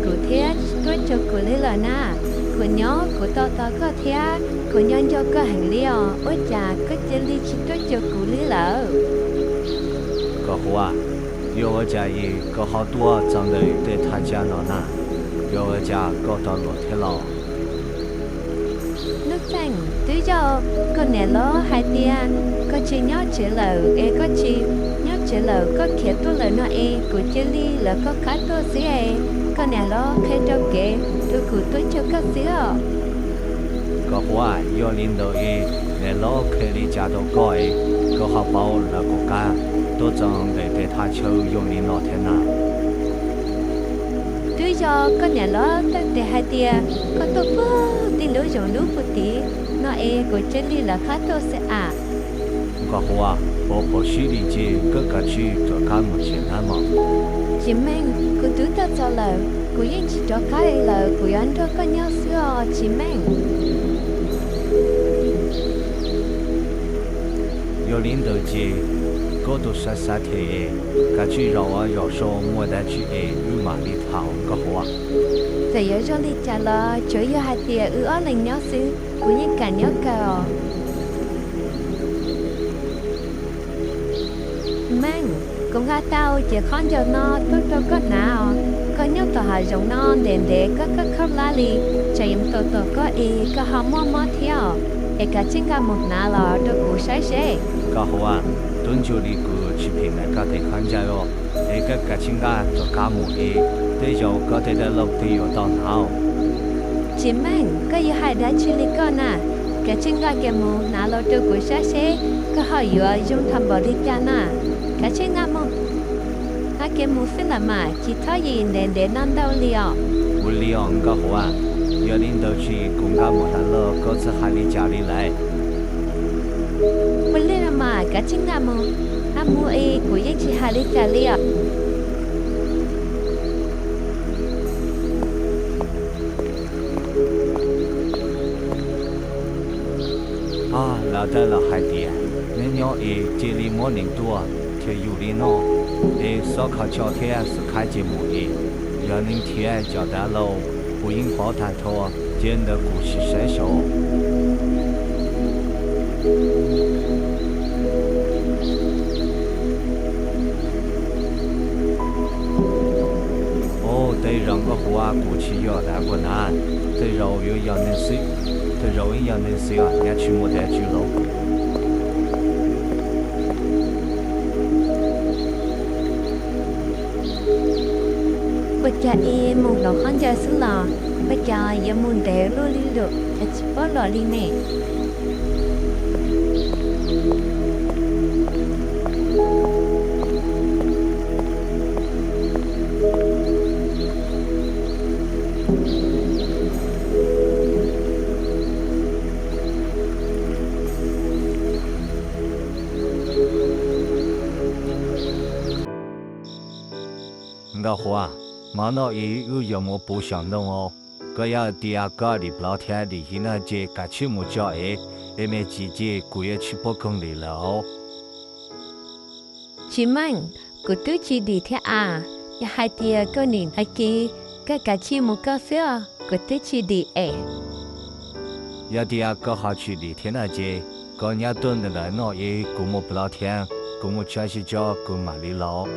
kuv thiab tsis tuaj cuag kuv li lawm na. Kuv nyob kuv tos tos koj thiab kuv nco nco koj heev li os, ua cas koj cia li tsis tuaj cuag kuv li lawm? Nkauj Huab, yog ua cas es koj ho tuaj txog ntawm tej thaj chaw no na? Yog ua cas koj tos luag thiab los? Nuj Txeeg, twb yog koj niam hlob hais tias koj tsis nyob tsev lawm es koj tsis nyob tsev lawm, koj khiav tuaj lawm no es kuv cia li lawv koj qab tuaj xwb es koj niam hlob qhia rau kev rau kuv tuaj cuag koj xwb os. Nkauj Huab, yog li ntawd es niam hlob qhia li cas rau koj es koj ho paub lawv kuv qab tuaj txog ntawm tej thaj chaw zoo li no thiab na? Twb yog koj niam hlob tau tes hais tias koj tuaj puag tim lub zoov lub puag tim no es kuv cia li lawv qab tuaj xwb as. Nkauj Huab, puas pom sib li ces koj kav tsij rov qab mus tsev nawb mog. Tsis meej, kuv twb tuaj txog lawm, kuv yeej tsis rov qab li lawm, kuv yuav nrog koj nyob xwb os Tsis Meej. Yog li ntawd ces koj tus xav xav them es kav tsij zaum ua zaum so, muaj dab tsi es wb mam li tham Nkauj Huab. Txawm yuav zoo li cas los tsuav yog hais tias wb ob leeg nyob xwb, kuv yeej kam nyob kawg os. Meej, kuv nqa tau cev khaub ncaws no tuaj rau koj hnav os. Koj nyob tom hav zoov no ntev ntev koj koj khaub hlab li, tsam yuav tos tos koj es koj ho muaj mob thiab os. Es kav tsij nqa mus hnav los rau kuv saib seb. Nkauj Huab, twb ntsuag li kuv tsis phem ntawm koj tej khaub ncaws os, es koj kav tsij nqa rov qab mus es tej zaum koj tej dab laug twb yuav tau hnav. Tsis Meej, koj yuav hais dab tsi li koj na? Kav tsij nqa kiag mus hnav los rau kuv saib seb koj ho yuav zoo tau npaum li cas na. Kav tsij nqa mus, nqa kiag mus xwb los mas, tsis txhob yim ntev ntev no ntau li os. Ua li os Nkauj Huab, yog li ntawd ces kuv nqa mus hnav los koj txawj hais li cas li lawm. Ua li los mas kav tsij nqa mus, nqa mus es kuv yeej tsis hais li cas li os. Lawv tej laus hais tias, neb nyob es cia li muab neeg tuaj, thiaj yus li no, es xob kho tso thiab xwb khaib ces mus es, yog neeg nrhiav cov dav laus, kuv yeej pov tag nrho, cia ntawd kuv sim saib saud. Au, tej zaum Nkauj Huab kuv tsis yog dav kuv na, tej zaum yuav yog neeg xwb, tej zaum ib yog neeg xwb os, nyab tsis muaj dav tsi los. Ua cas es mus hloov khaub ncaws xwb los, ua cas yuav mus ntev luaj li lawm es tsis paub los li ne? Nkauj Huab, hmo no es wb yuav mus puv xyaum ntoo os. Koj yog tias koj dim plov thiab dim hiv no ces kav tsij mus tso es, es me ntsis ces kuv yuav tsis pub koog dim lawm os. Tsis meej, kuv twb tsis dim thiab as. Yog hais tias koj nim hais kiag, koj kav tsij mus koj xwb os, kuv twb tsis dim es. Yog tias koj ho tsis dim thiab no ces koj nyob tuaj ntawm no es kuv mus plov thiab, kuv mus tso si tso kuv mam li los.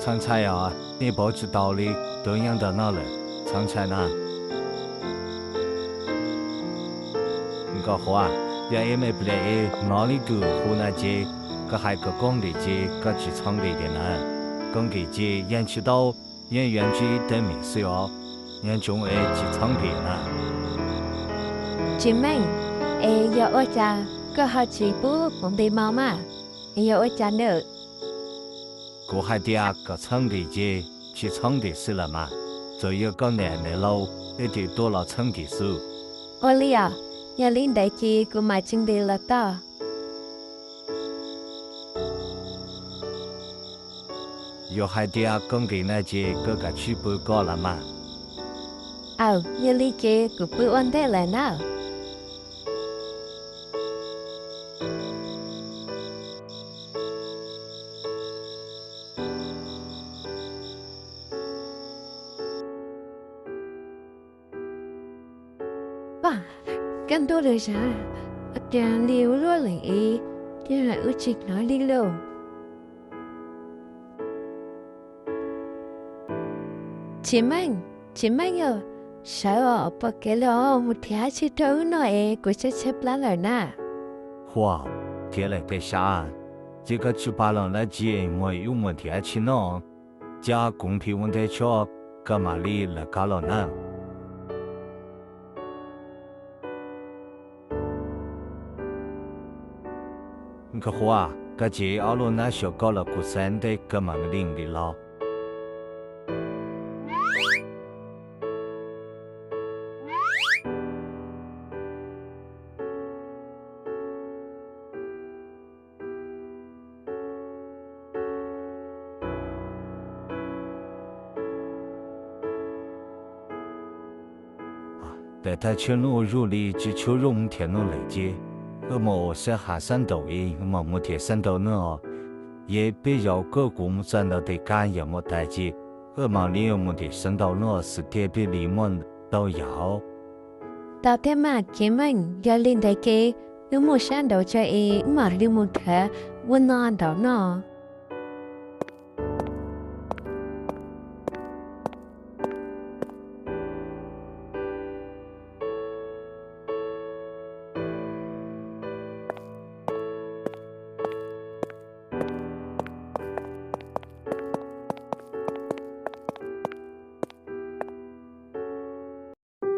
Txhob ntshai os, nej pom tsis tau li, tus nyob ntawm no lawm, txhob ntshai na. Nkauj Huab, Yog es me plig es hnov leej twg hu no ces koj hais kom koob ntim ces koj tsis txhob nqis tiag na. Koj nqis ces yeej tsis tau, yeej yuav ntsib teeb meem xwb os, yeej tsoom es tsis txhob nqis na. Tsis meej, es yog ua cas koj ho tsis pub kuv nqis mos mas? Es yog ua cas nawb? Kuv hais tias kom txhob nqis ces tsis txhob nqis xwb los mas, txawm yog koj niam niam laus thiaj tsis tuaj los txhob nqis xwb. Ua li os, yog li ntawd ces kuv mam tsis nqis los tau. Yog hais tias koj nqis no ces koj kav tsij pw koj los mas. Aws, yog li ces kuv pw ua ntej lawm na. Kaj ntug lawm sav, ua cas li ua luaj lawm es, cas wb tsis hnov li lauj? Tsis meej, tsis meej yog, sawv os, pom kev los mus nrhiav dab tsi rau wb noj es kuv tshaib tshaib plab lawm na. Huaj, nrhiav lawm pem sav, ces koj tsis pab los dab tsi, mus wb mus nrhiav dab tsi noj, cas kuv nrhiav ua ntej tso, koj mam li lawv qab los na. Nkauj Huab, koj cev ob lub hnab xyuas koj los kuv xav ntej koj mam li nqis los. Pem tag tshuab nuj zuj li tsis tshua zoo nrhiav nuj lawm ces, wb mus ua sab hav sab nraum es mam mus nrhiav sab nraum nuj. Yog peb zaum koj kuv mus txog ntawm tej kab yam mus tas ces, wb mam li mus nrhiav sab nraum nuj xwb thiaj peb li muaj ntau yam. Tau thiab mas Tsis Meej, yog li ntawd ces wb mus sab nraum tso es wb mam li mus nrhiav ua no nraum no.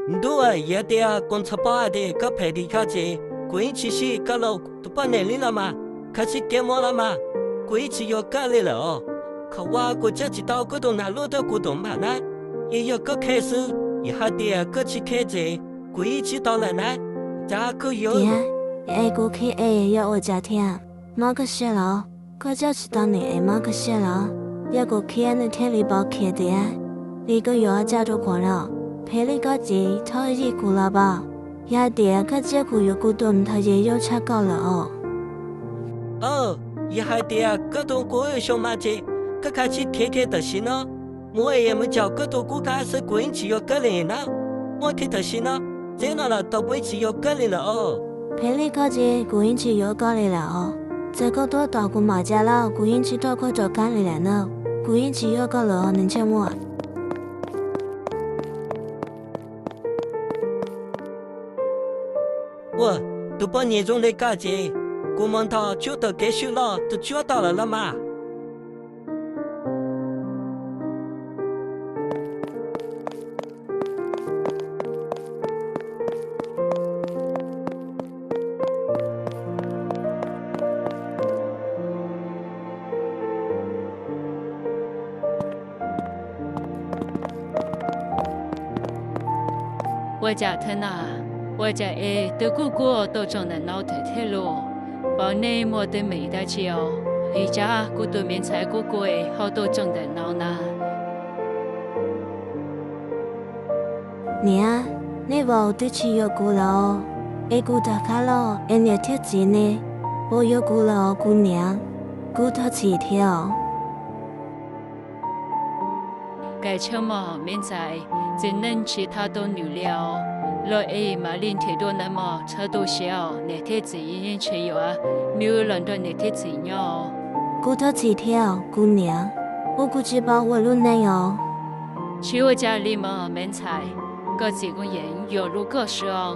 Ntuj, yog tias kuv ntxhov paub hais tias koj phem li koj ces kuv yeej tsis sib koj los tus poj niam li los mas, koj tsis kev mus los mas, kuv yeej tsis yuav koj li lawm os. Qhov uas kuv coj tsis tau koj tus nam luaj rau kuv tus mam na, yeej yog koj khe xwb, yog hais tias koj tsis khe ces kuv yeej tsis tau lawm na. Cas koj yuav tiag, es kuv khiav es yog ua cas thiab? Mob koj siab los? Koj coj tsis tau nws es mob koj siab los? Yog kuv khiav nws thiaj li pom khiav tiag. Vim koj yuav ua cas rau kuv no? Phem li koj ces txhob yim kuv los pom. Yog hais tias koj tsiab kuv yuav kuv tus ntxhais ces yau tshaj koj lawm os. Yog hais tias koj tus kuv xyoo mas ces koj kav tsij khiav kiag tam sim no. Mus es mus caum koj tus kuv qab xwb, kuv yeej tsis yuav koj li na. Muaj kiag tam sim no, txij no los tau kuv yeej tsis yuav koj li lawm os. Phem li koj ces kuv yeej tsis yuav koj li lawm os. Txawm koj tuaj tom kuv mom cas los kuv yeej tsis rau koj rov qab li lawm na. Kuv yeej tsis yuav koj lawm os niam ntsej muag. Ua, tus poj niam zoo li koj ces kuv mus nthos cuab tom kev swb los tus cuab tau lawm los mas. Ua cas thiab na? Ua cas es twb kuj kuj tau tsoom ntawm no thiab thiab los? Pom nej muaj teeb meem dab tsi os? Vim cas kuv tus me ntxhais kuj kuj es ho tau tsoom ntawm no na? Niam, nej vauv twb tsis yuav kuv lawm, es kuv rov qab los es niam thiab txiv ne puas yuav kuv lawm os kuv niam? Kuv thov txim thiab os. Kav tsij mog me ntxhais, txiv neej tsis txhob tu nws li os. Los es mam li nrhiav dua ntawd mog, txhob tu siab os, niam thiab txiv yeej tsis yuav, nws los nrog niam thiab txiv nyob. Kuv thov txim thiab os kuv niam, kuv kuj tsis paub ua lub neej os. Tsis ua cas li mog me ntxhais, koj txiv kuj yeej yuav hlub koj xwb os.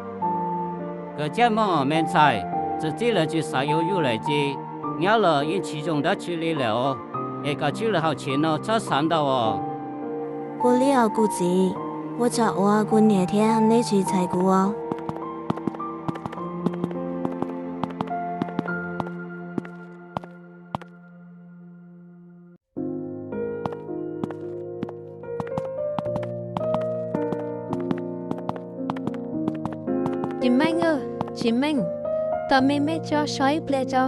Koj caj moog me ntxhais, txawm txij lawv tsis xav yuav yus lawm ces nyob los yeej tsis zoo dab tsi li lawm os, es koj tswj lawv hauv tsev no txhob xav ntau os. Ua li os kuv txiv, ua tsaug uas kuv niam thiab neb tsis txhais kuv os. Tsis Meej, Tsis Meej, tos me me tso so ib pliag tso,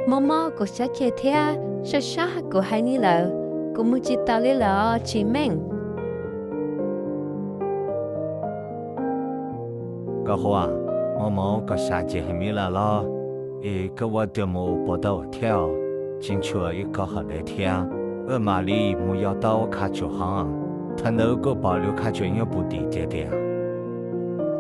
mob mob kuv sab ceg thiab sab sab kuv hais li lawm, kuv mus tsis taus li lawm os Tsis Meej. Koj Huab, mob mob koj sab ceg heev li lawm los? Es koj ua twg mus puas tau thiab? Tsis ntshua ib qho hom dev thiab, wb mam li mus yos tau khav tsuam hov. Thaum ntawd koj pom lub khav tsuam nyob puv tim tiag tiag.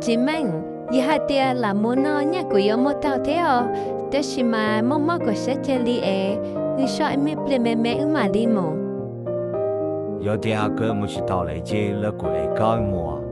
Tsis Meej, yog hais tias lam mus no nyaj kuv yuav mus tau thiab os, tab sis mas mob mob kuv sab ceg li es, nws so ib me pliag me me wb mam li mus. Yog tias koj mus tsis taus lawm ces lawv kuj ev koj mus.